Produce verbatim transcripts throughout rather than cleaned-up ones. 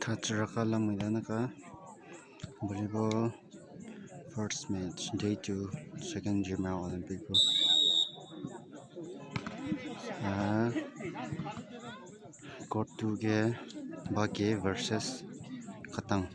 Thachira ka lamui da na ka volleyball first match, day two, second Zeme Olympic gu. Ah, court two ge Bake versus Katang.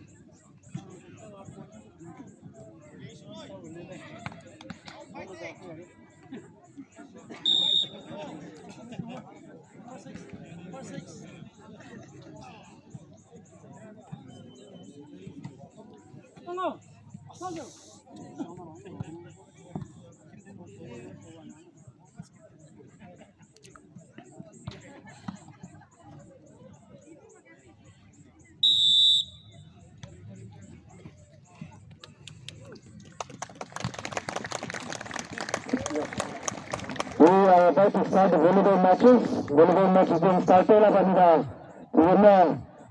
We are about to start the volleyball matches. Volleyball matches being started up and down. Chigum na,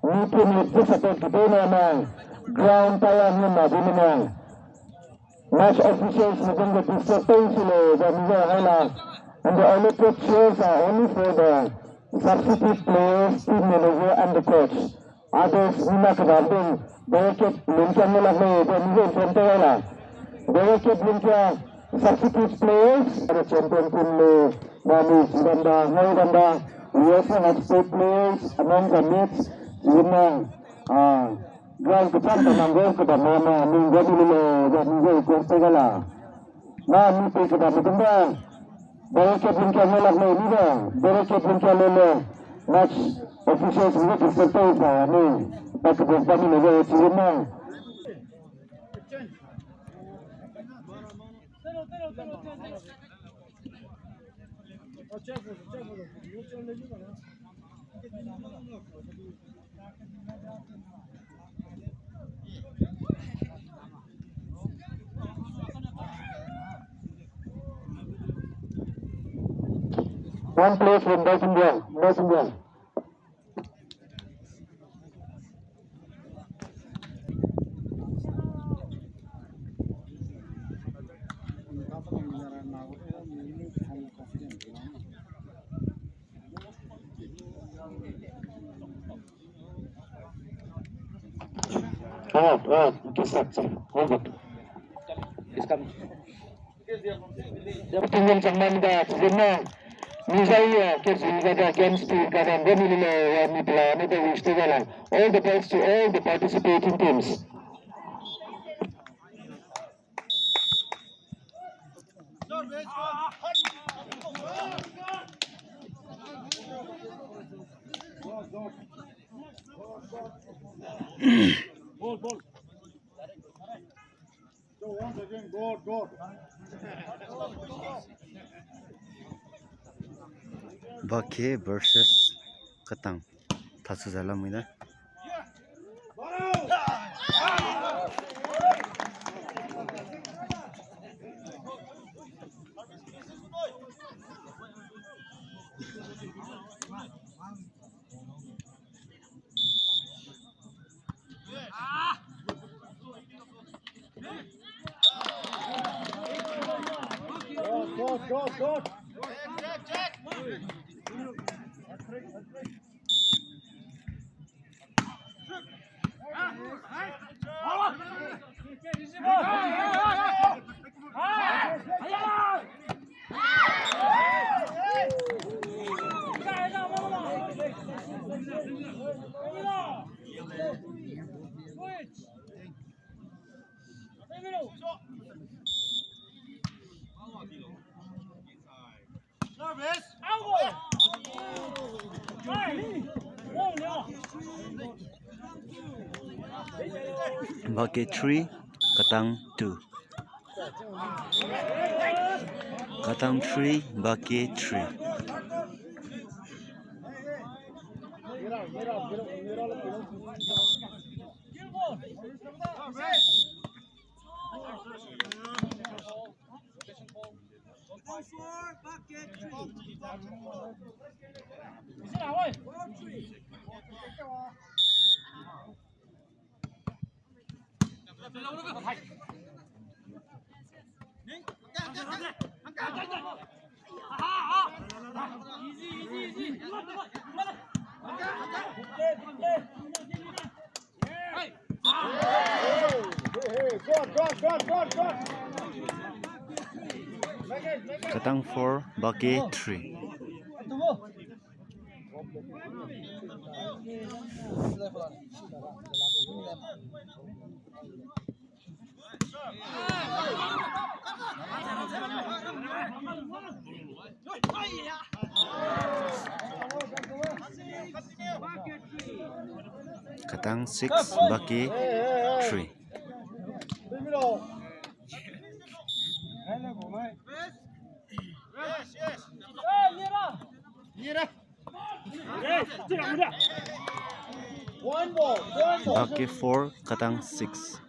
mi team le support kite na ma, ground taya ni ma di na. Match officials ne gum ge disturb tei si le, za mi ze hai la. And the allotted chairs are only for the substitute players, team manager and the coach. Others, mina kebam ding, barricade lungkiang ne lak lei, za mi ze inform tei hai la. Barricade lungkiang, substitute players, the champion team le, na mi si bam da, ngai bam da. We also have state players among the midst, chigum na, ah, ground kecham ta nang go kebam ma ma, ning go mi le, za mi ze inform tei hai la. Na mi pe kebam me kum da, barricade lungkiang ne lak lei ni da, barricade lungkiang le le, match officials ne disturb tei sa ni, ba kebam pa mi le ze chigum na. One place from Baisungbia, Baisungbia. Oh, oh, okay, sir, sir. Hold on. Please come. Tinggen chang man da, chigum na, mi zai ya, ke zin ga da, games team ga da, ga mi le, ya mi pla, mi da wish to ga la. All the best to all the participating teams. Bake versus Katang. Thasu za lamui da. Good, good, good, good. Bake three, Katang two. Katang three, Bake three. Katang four, Bake three. Katang six, Bake three. Bake four, Katang six.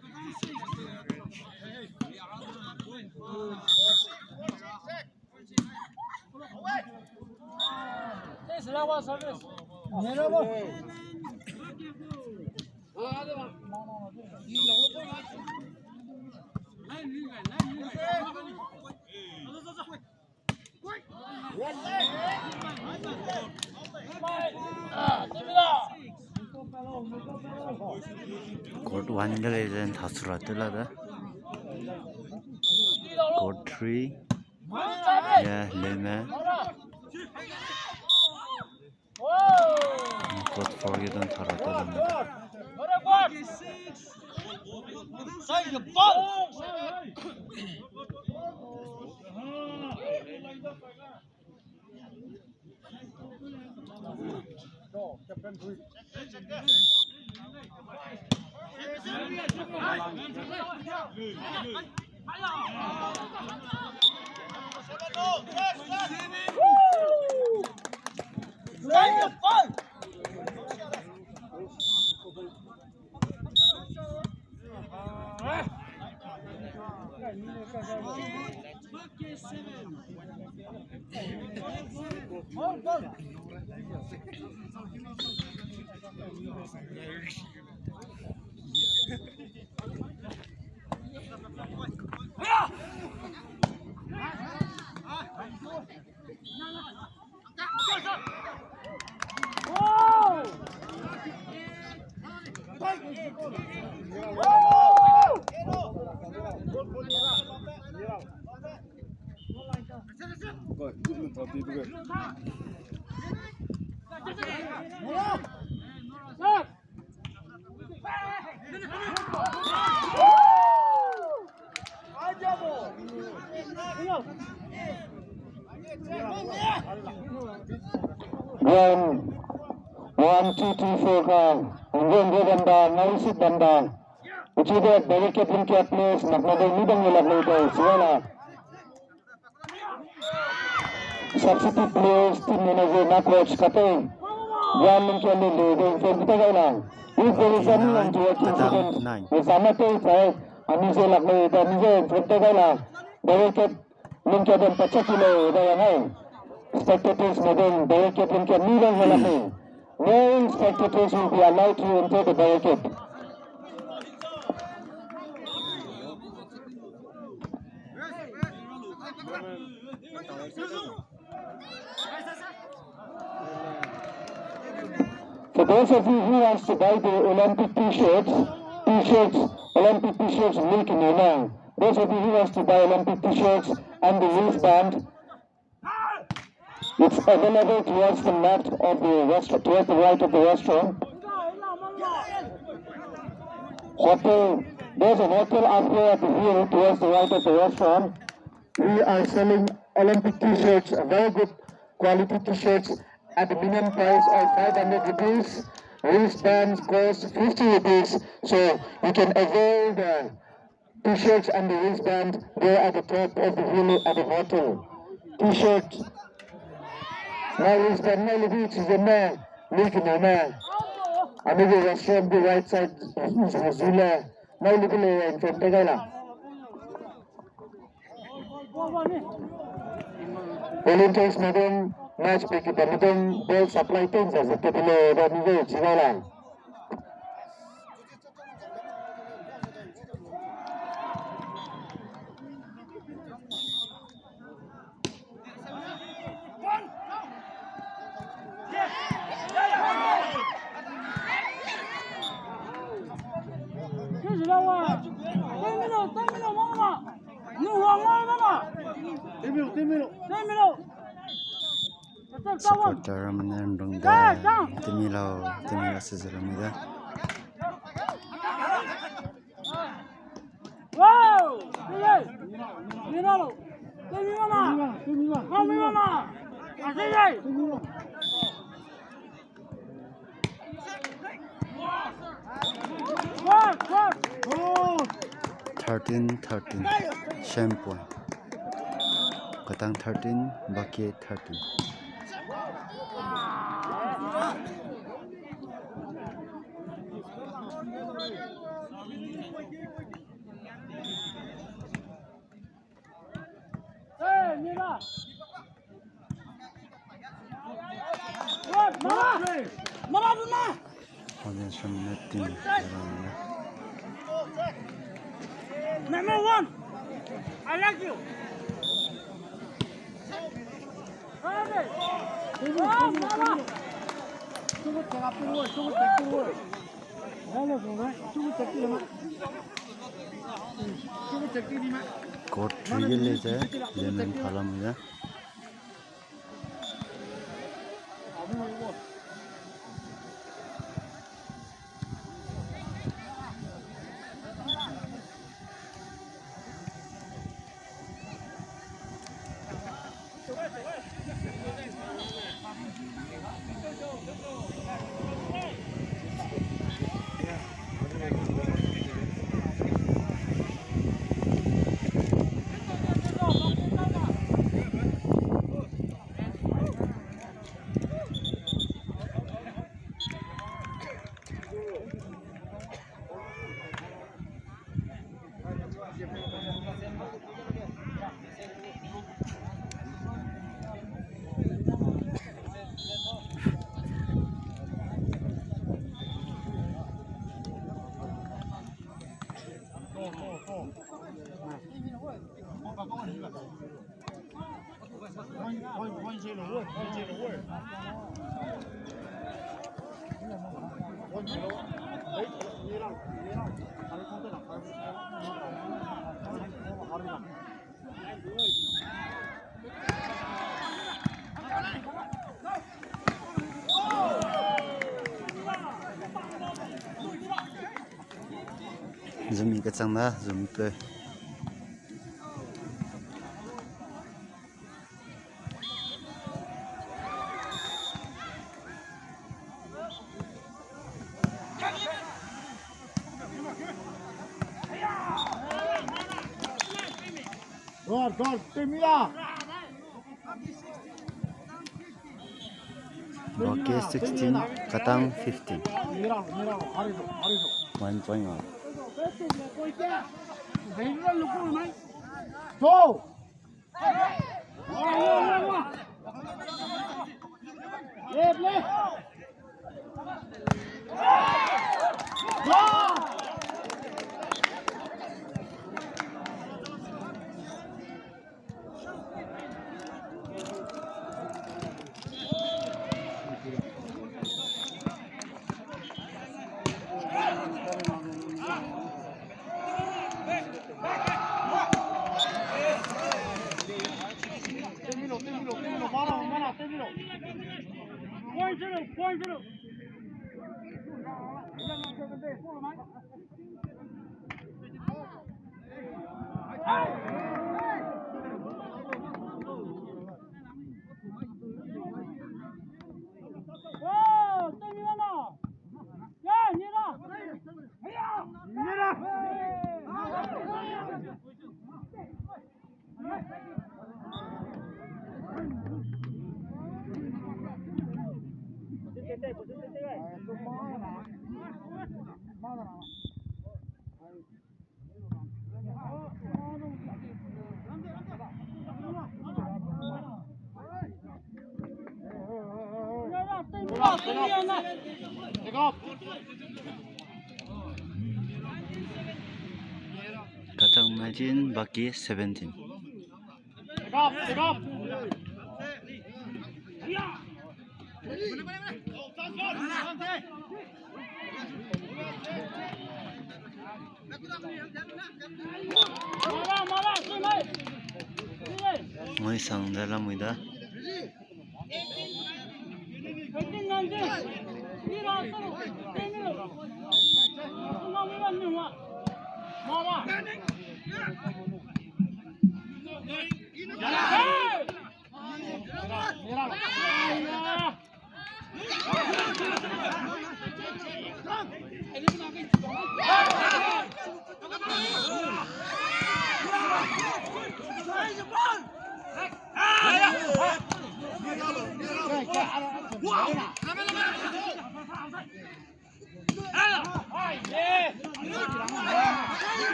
Court one ge lei ze ntha sura te la da. Court three. Ya, leme. Court four ge dan thara te leme. Round one, two, three, four ka. Ngong go banda, ngai sit banda. Uchi de barricade lungkia place, nak na de midang lak lei de, siala. Substitute players, team manager, na coach kate. Ground lungkia le le de, inform te gai la. If there is any untoward incident, we sama te sai, ami ze lak lei de, ami ze inform te gai la. Barricade lungkia dem pachaki lei de ya ngai. Spectators me dem barricade lungkia mi de ya lak lei. No spectators will be allowed to enter the barricade. For those of you who wants to buy the Olympic t-shirts, t-shirts, Olympic t-shirts, milk in your mouth. Those of you who wants to buy Olympic t-shirts and the wristband, it's available towards the left of the restaurant, towards the right of the restaurant. Hotel, there's a hotel up here at the hill towards the right of the restaurant. We are selling Olympic t-shirts, a very good quality t-shirts at the minimum price of five hundred rupees. Wristbands cost fifty rupees, so you can avail the T-shirts and the wristband there at the top of the hill at the hotel. T-shirt. Ngai wristband ngai lebi chi zene, link no me. Ami gu restaurant gu right side, zule. Ngai lebi le inform te gai la. Volunteers madam, match pe ki madam, ball supply ten za za te le da mi ve chi gai la. Supporter mene ndung de, temi lau, temi lau se zero mi de. Thirteen thirteen, same point. Katang thirteen, Bakie thirteen. Audience from net team. Number one, I like you. Court three ge le ze, lemon phalam ge. Zumi kachang da, zumi pe. Guard, guard, temi la. Bakie sixteen, Katang fifteen. One point one. Go! Katang nineteen, Bakie seventeen. Noi sang da lamui da.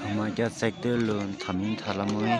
Ama kia side te lu thamin thalamui.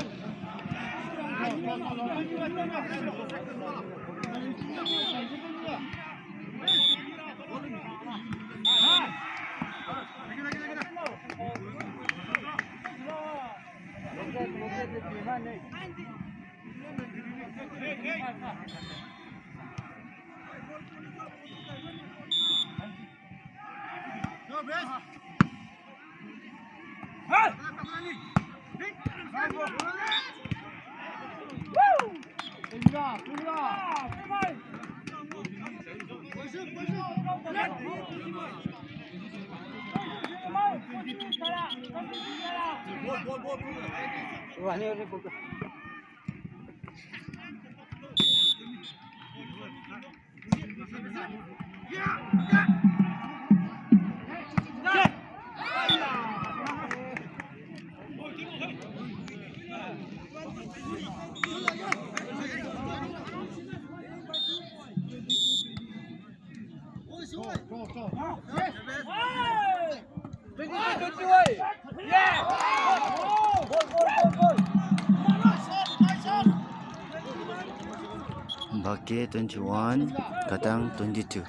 Bake twenty-one, Katang twenty-two.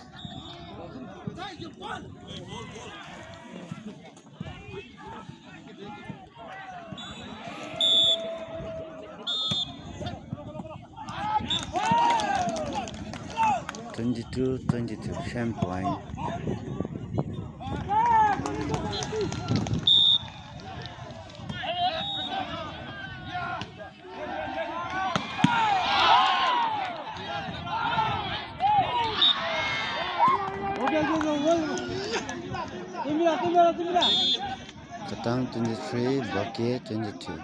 Twenty-two twenty-two, same point. Katang twenty-three, Bake twenty-two.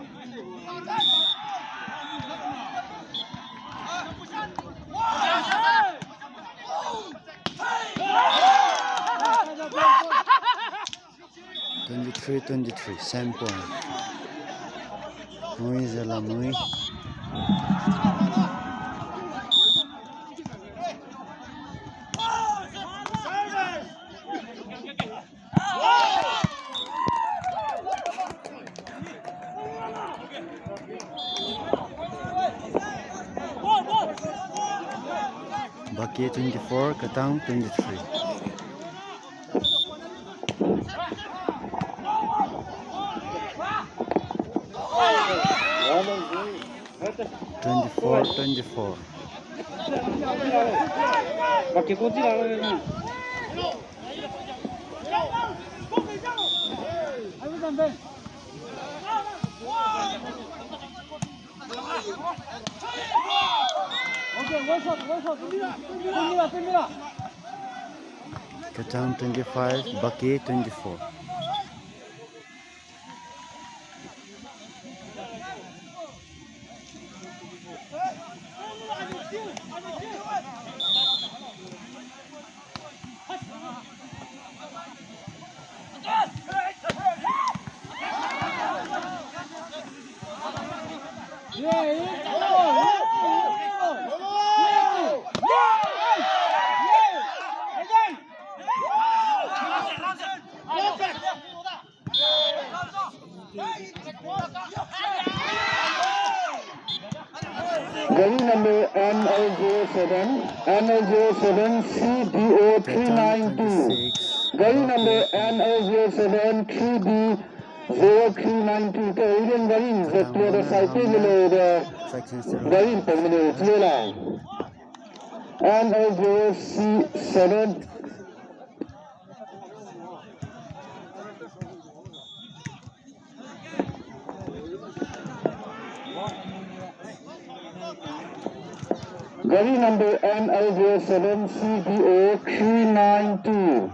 Twenty-three twenty-three, same point. Mui ze lamui. Bake twenty-four, Katang twenty-three. Twenty-four twenty-four. Katang twenty-five, Bake twenty-four. Gari number N O zero seven, N O zero seven C D O three nine two. Gari number N O zero seven three B zero three nine two. Ke iren gari ze tua da sai te gelo de. Gari pau mene tiela. N O zero C seven. Gari number N O zero seven C D O three nine two.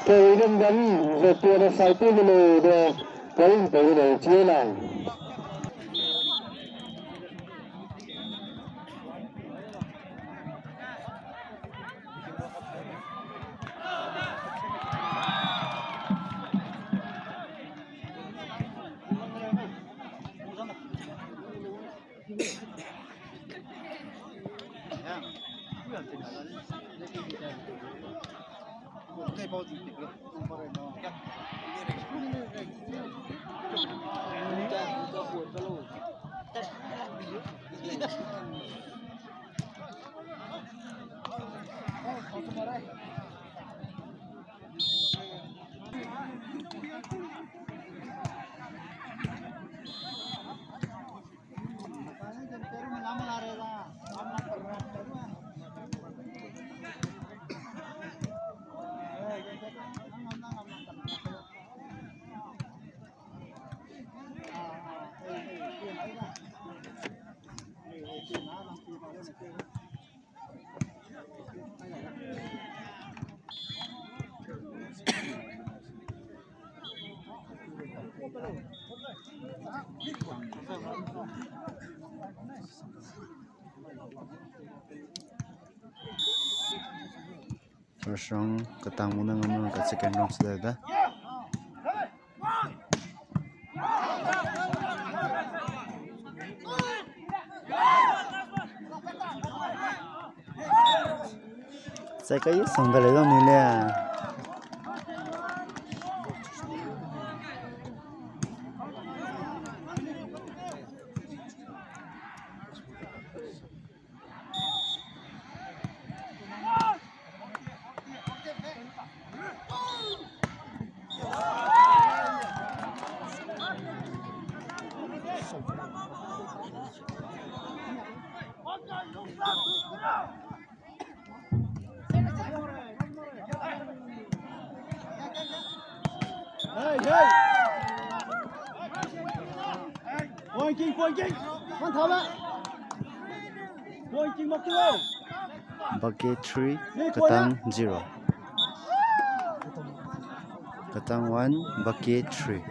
Ke iren gari ze tua da sai te gelo de. Gari pau mene tiela. First round ketang muna ngam ka second round sida da. Sai kai sang da le dong ni le. Hey, hey. Point king, point king. Kan tha ba. Point king mak tu. Bake three, Ketang zero. Ketang one, Bake three.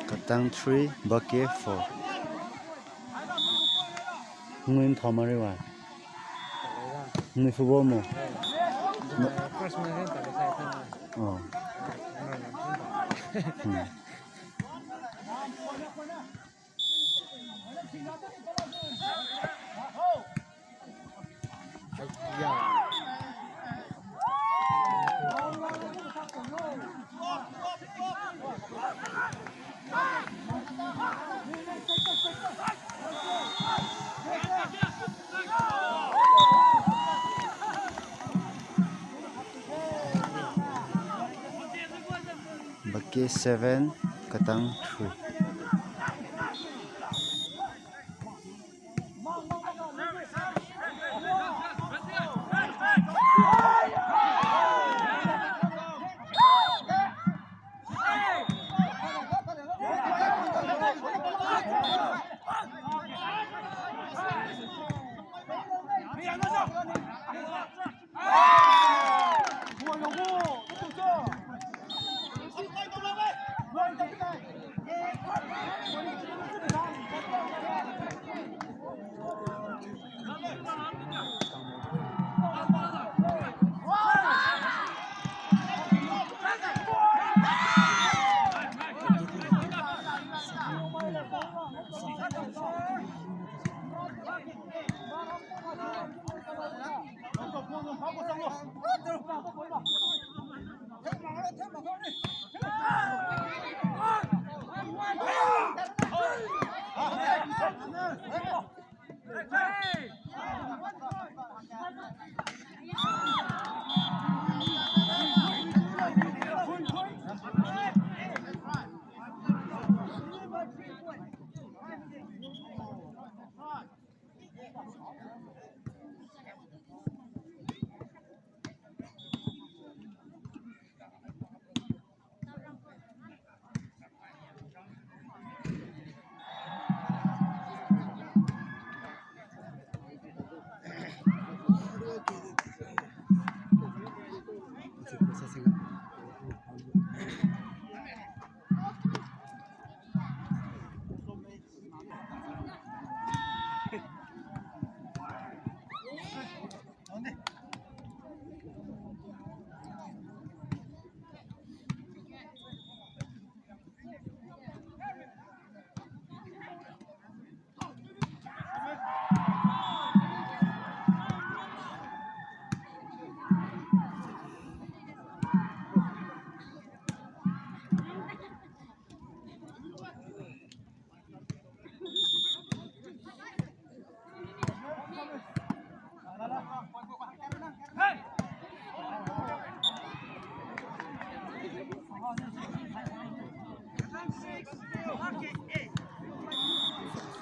Ketang three, Bake four. Ngui ntha mari wa. Ngui football mo. Oh. Hmm. Bake seven, Ketang three.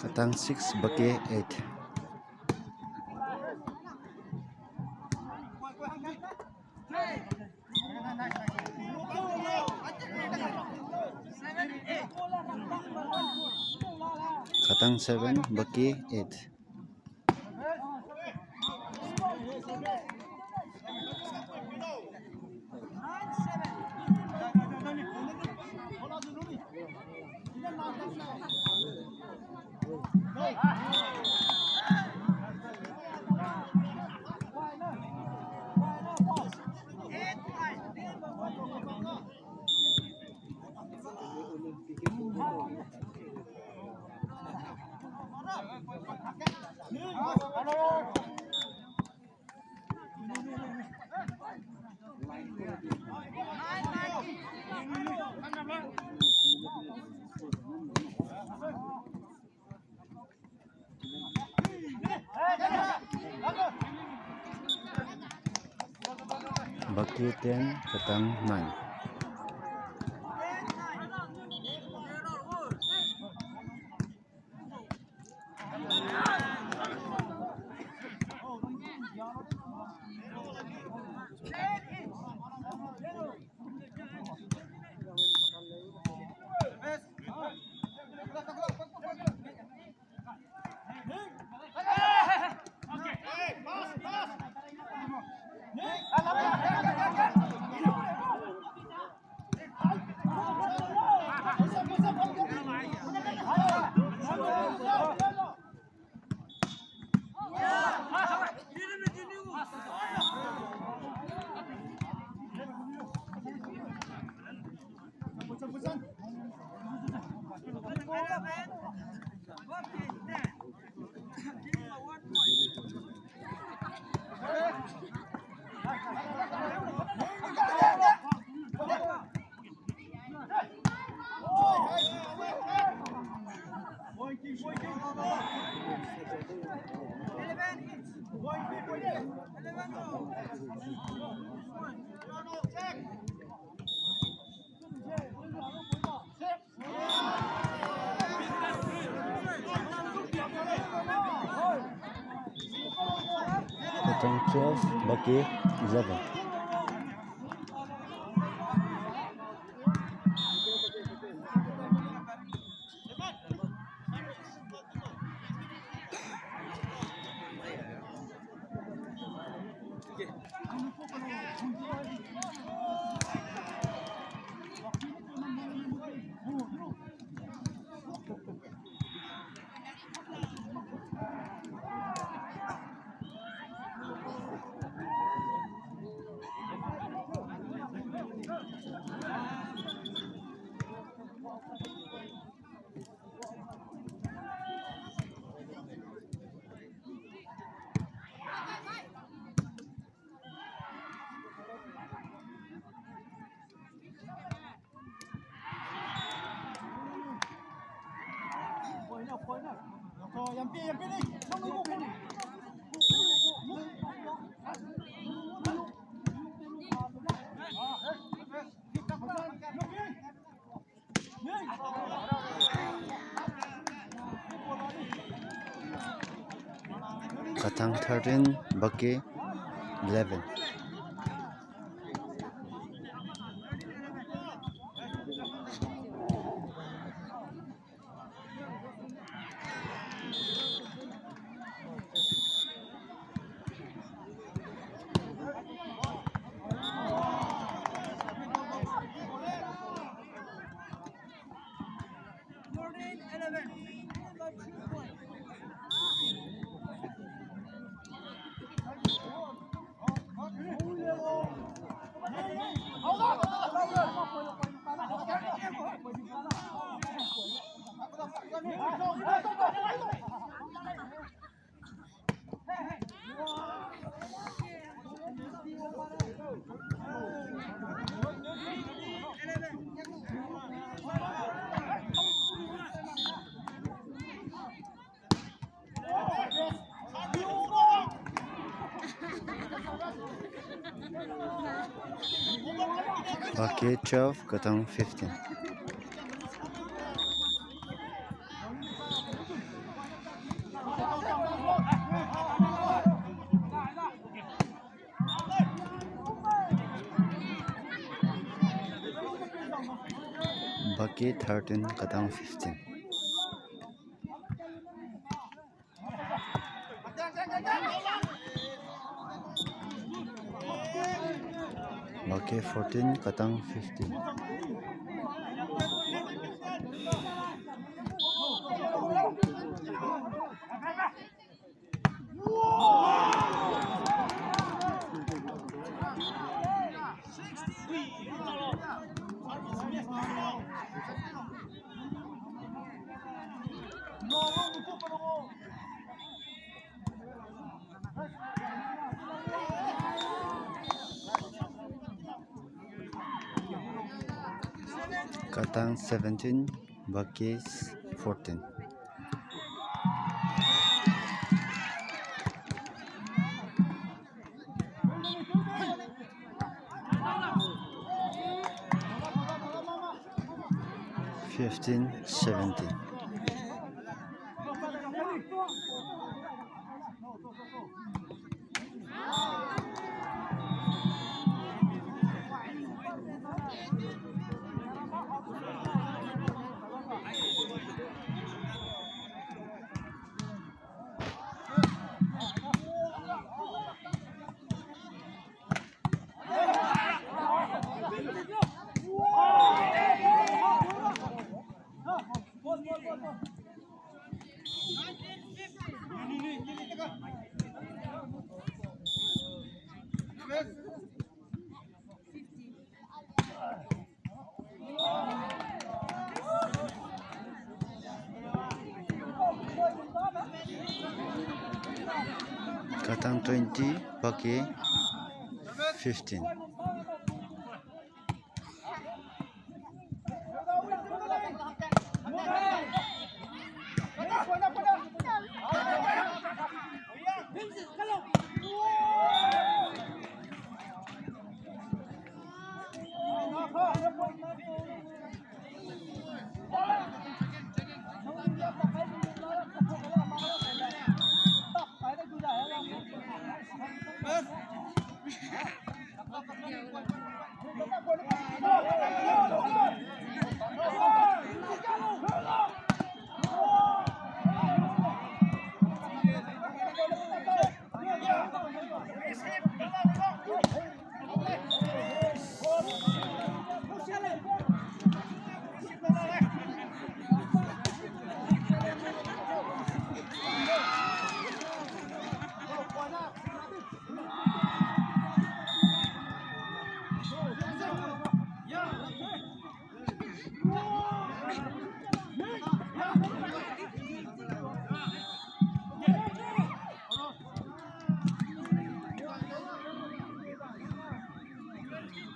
Katang six, Bake eight. Katang seven, Bake eight. Bake ten, Katang nine. Katang twelve, Bake eleven. Katang thirteen, Bake eleven. Bake twelve, Katang fifteen. Bake thirteen, Katang fifteen. Bake fourteen, Katang fifteen. Katang seventeen, Bake fourteen. Fifteen seventeen. Katang twenty, Bake fifteen.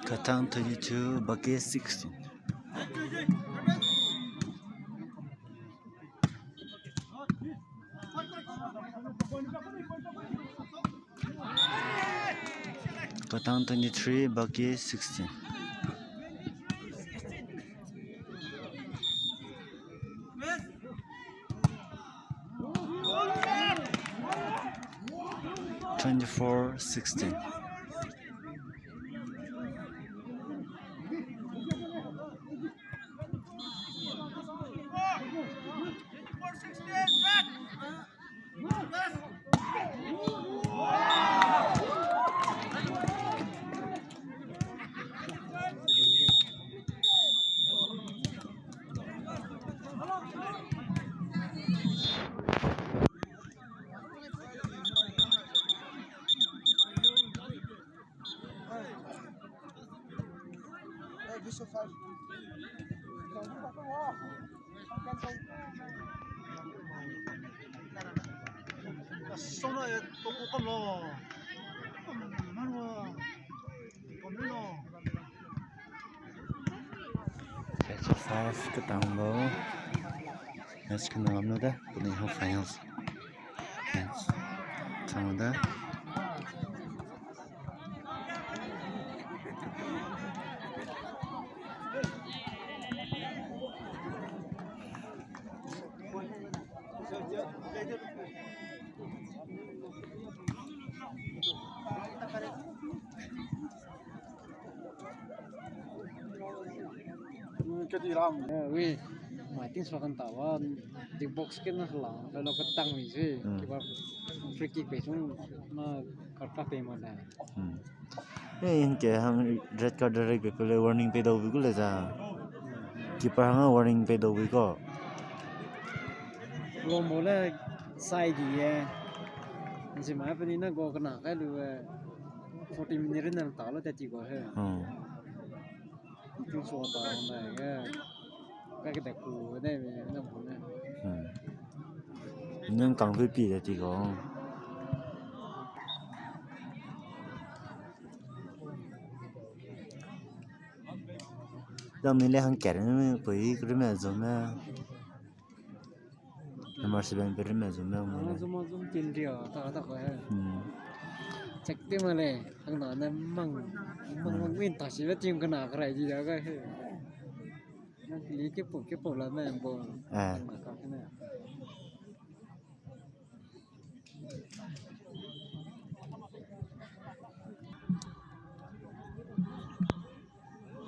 Katang twenty-two, Bake sixteen. Katang twenty-three, Baki sixteen. Twenty-four sixteen. Five ke tang lo. Match ke nang am lo da, kuni ha finals. Match. Tang da. Ui, mai ting sua kan ta wa, di box ke na lang, lo lo ka tang mi zui, hmm, kiba free kick pe sung na kar ka pe ma da. Hmm. Eh, hingke hang red card direct pe pe le warning pe dau bi gu le za. Keeper hang warning pe dau bi ko. Lombo le side di ye. Nzi mai pe ni na go kena kai lu, eh, forty minute na ta lo te ti go he. Hmm. Ting sua ta na ye. Ka ke da ku ne me na bu ne. Hmm. Nang kang pe pi de ti go. Dam ni le hang ker ne me pui kru me zo me. Number seven pe rime zum me. Zuma zum tin ria ta ta ko he. Hmm. Chak te ma le, hang na na mang, mang, hmm, mang min ta si be team kena krai di da ga he. Na kili ke po, ke po la me bo. Eh. Hang na ka ke na.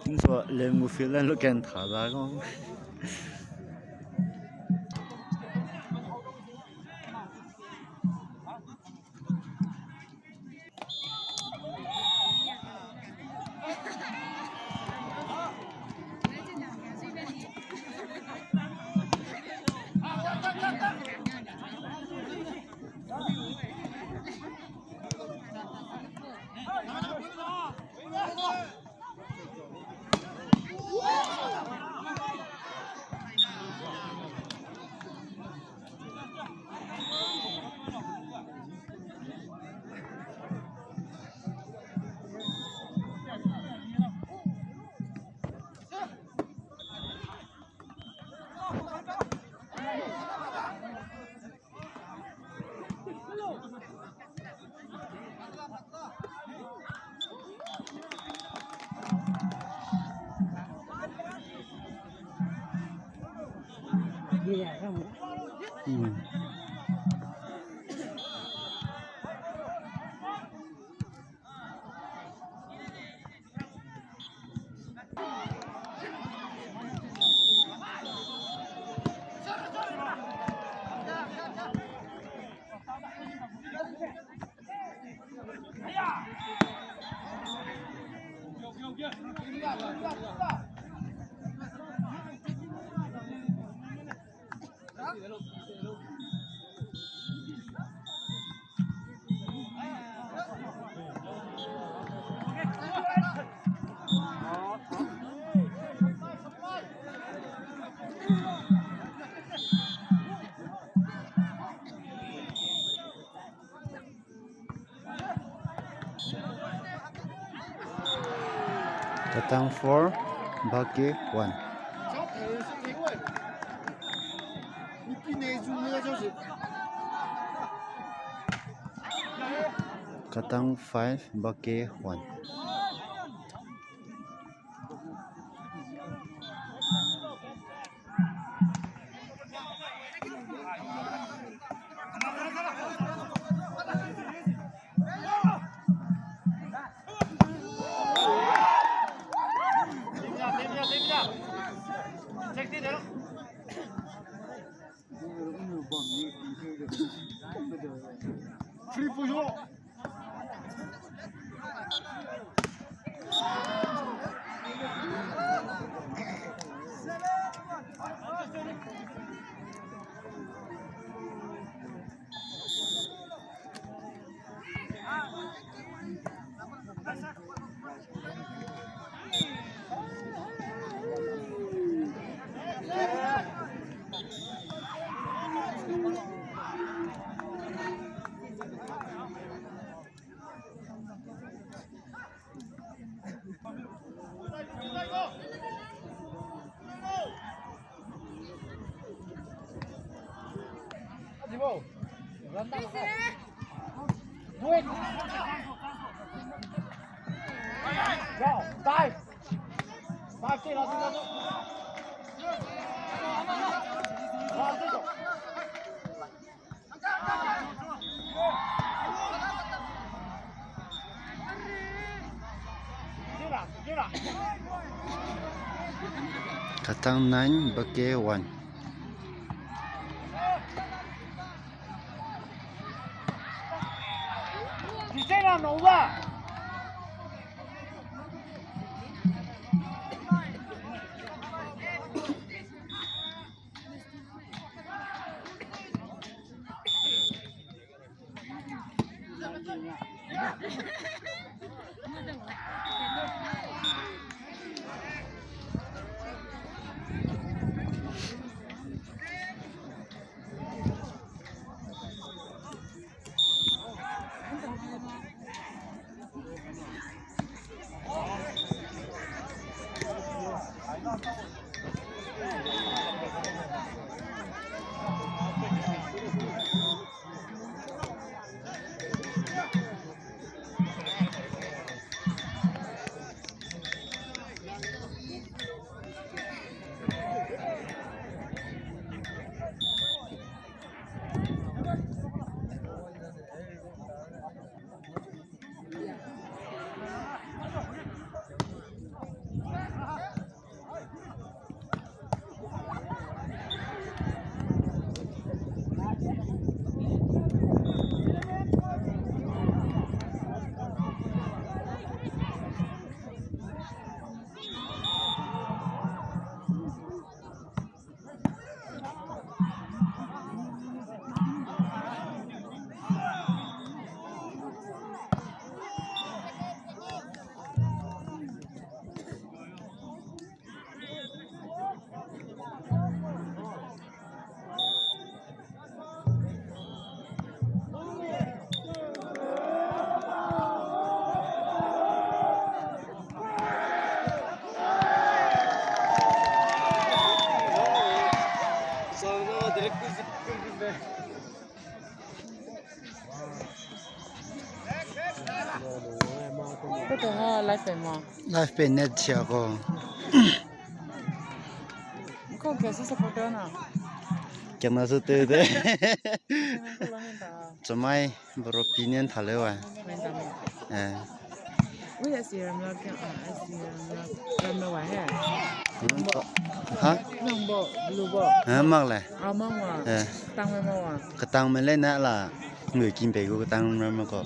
Ting sua lem gu field line lo ken tha da gong. Katang four, Baki one. Katang five, Bake one. Katang nine, Bake one. Ko to ha live pe ma. Live pe net sia ko. Ko ke sa supporter na. Kena su te de. Chamai bro opinion tha le wa. Eh. Ui, asi ram la kya, ah, asi ram la, ram la wa he. Ha? Nang bo, blue bo. Ha, mak le. Ah, mak wa. Eh. Tang me mak wa. Ketang me le na la. Ngui kim pe gu ketang ram ko.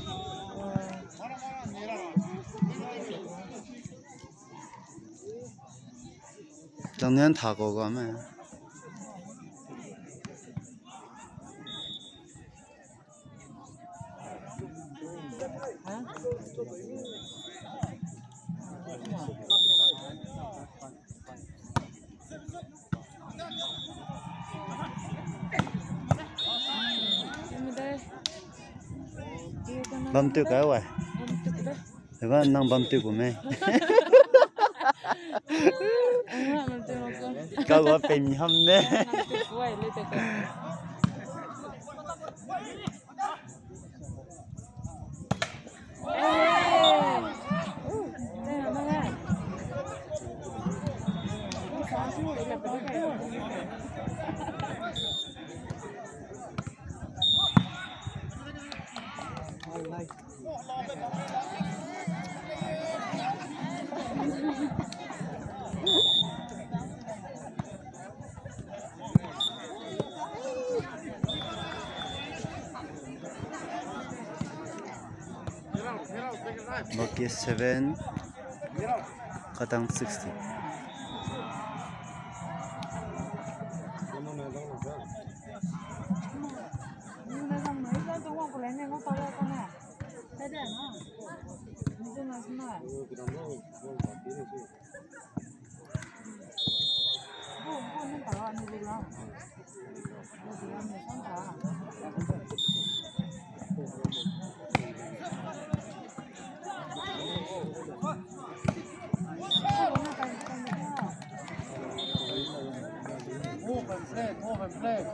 Tang nian tha ko ga me. Bam tu ka wa. Eba nang bam tu ku me. Ka wa pe mi ham ne. Bake seven, Katang sixty. Move and play, move and play.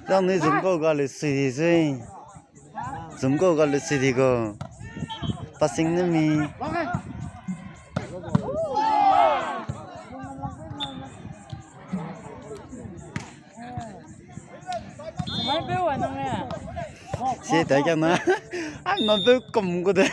Zang ni zum kau ga le sui di zui. Zum kau ga le sui di kau. Passing ne mi. Si tai ka na. Ai, ma beu kum gu de.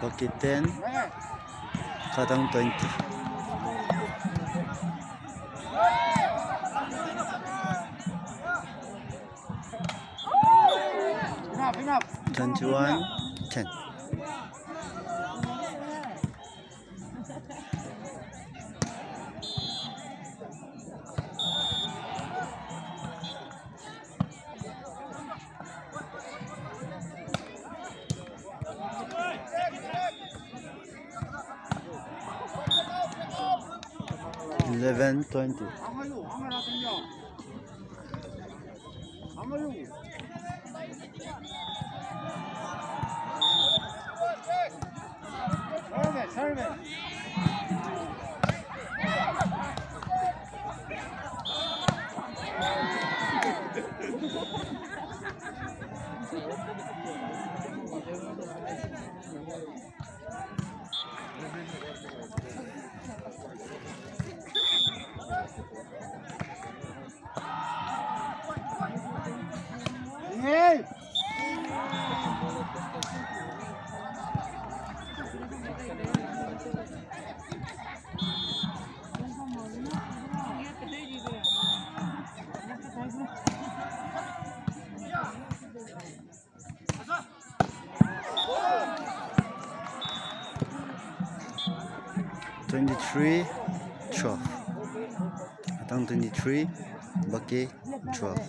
Baki ten, Katang twenty. Twenty-one ten. Eleven twenty. Twenty-three twelve. Atang twenty-three, Baki twelve.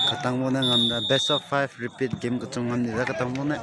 Katang bau ne ngam da, best of five repeat game kechum ngam di da katang bau ne.